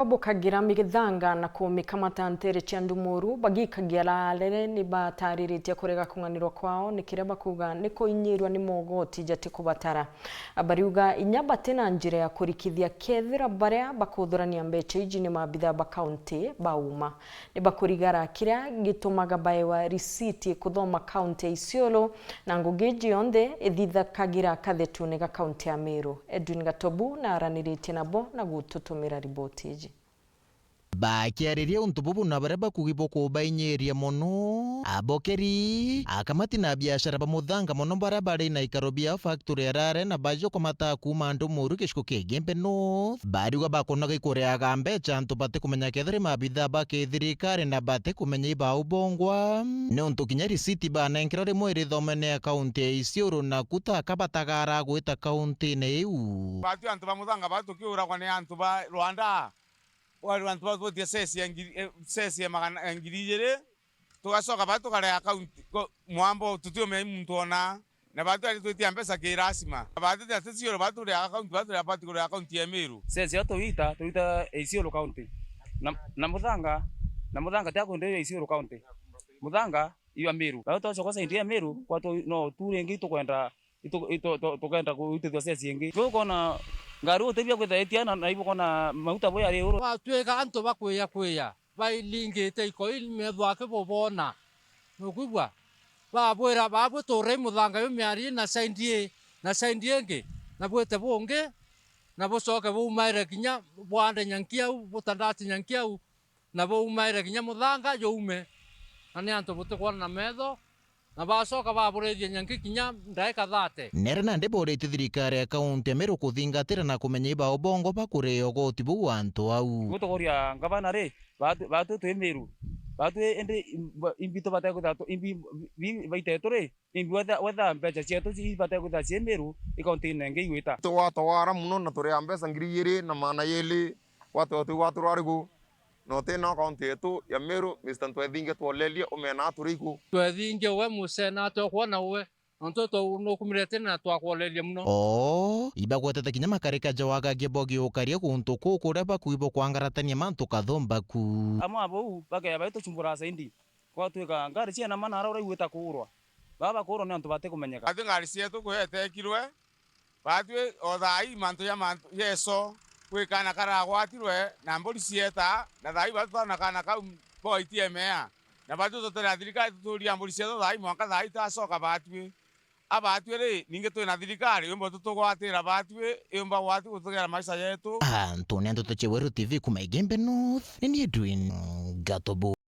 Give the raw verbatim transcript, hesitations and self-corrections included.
Babukagira mithanga na kumikamata ntere cia Ndumuru bagikagia Laale ni batariritie kurega kung'anirwa kwao ni kiria bakuuga ni kuinyirwa ni mogoti jatikubatara. Bariuga inya batina njira ya kurikithia kethira baria bakuthurania mbecha iji ni maabitha ba kaunti bauma. Ni bakurigara kiria gitumaga baewa risiti kuthoma kaunti ya Isiolo na ngugi iji yonthe ithithakagira kathetune ga kaunti ya Meru. Edwin Gatobu naaraniritie nabo na gututumira riboti iji. Bakiariria untu bubu na baria bakugi bukubainyiria mono, abokeri, akamati na biashara ba muthanga mono baria bari na ikaro bia factory ya Laale na bajuka mataa kuuma Ndumuru gicigo kia Igembe North, bariuga bakonaga ikureaga mbecha antu batikumenya kethira ni maabitha ba kithirikari na batikumenya iba ubongwa, niuntu kinya risiti banenkerwa rimwe irithome ni ya kaunti ya Isiolo na kuta akabatagara gwita kauntine iu. Batwi antu ba muthanga baa tukiuragwa ni antu ba Rwanda. Wari antu bau twetie ceci ya ngiri, eh, ceci ya magana, ya ngiri ijiri, tugacoka bau tukarega akaunti, ko-, mwambo tutiumia i muntu ona, na bau twari twetia mbeca ki lazima. Na bau tuti ati Isiolo, bau turia akaunti, bau turia bati kuria akaunti ya Meru. Ceci ya tuita, tuita Isiolo County. Na, na muthanga, na muthanga tia kwenda Isiolo County. Muthanga iwa Meru. Bau twacoka side ya Meru, kwa tu, no tu ringi tukwenda itu-, itu-, tu-, tukenda kuitithua ceci ingi. Tukona ngari utithia kwitha itiana na ibukona mauta bo yari iguru. Batwika antu ba kwiya kwiya, bailingite ikoi methwa akibubona. Nukwigua? Babwira, babwi turai muthanga yu miari na side ii, na side ingi, na bwite bungi, na bucoke buumaire kinya bwande nyanki au, butandati nyanki au, na boumaire kinya muthanga juume, na ni antu butikwona na metho, na bacoka baburithia nyanki kinya ndaika thate. Nere nandi boritie thirikari ya kaunti ya Meru kuthingatira na kumenya iba ubongo bakuria ugoti buu antu au. Gutukuria ngavana ri, batu, batu twi Meru, batu indi imbi tubatekwitha tu-, imbi bi-, baitetwe ri, imbi wetha, wetha mbecha cietu ci-, ibate kwitha cii Meru, ikaunti ingi igwita. Tugwatwara muno na turia mbeca ngiri igiri na maana yeli, gwatwa twi gwaturwa rigu, na utina kaunti yetu ya Meru, Mister Ntwethinge twolerie umena turi iku. Twethinge uwe mucena atwe kwona uwe, nontu tu-, nukumire tene na twakwolerie muno. Oo, ibagwetete kinya makarika jawagagia bogi ukaria guntu kuu kuria bakugi bukwangaratania mantu kathumbaku. Amwe abou bakea baituchumbura saindi. Gwatwika ngari ciena manara uraigwita kuurwa. Baba kuurwa ni antu batikumenyeka. Ati ngari cietu kwetekirwe, batwi o thaa ii mantu ja mantu jeso, kwi kana karagwatirwe na mburi cieta, na thaa ii batu twana kana kau boitie mea. Na batu tutere thirikari tuturia mburi cietu thaa ii mwanka thaa ii tacoka batwi. Abatwi ri, ningi twina thirikari, yumba tutugwatira batwi, yumba gwatwi gutugera maisha jetu. Antu ni Ndeto cia Weru T V kuma Igembe North, ni ni Edwin Gatobu.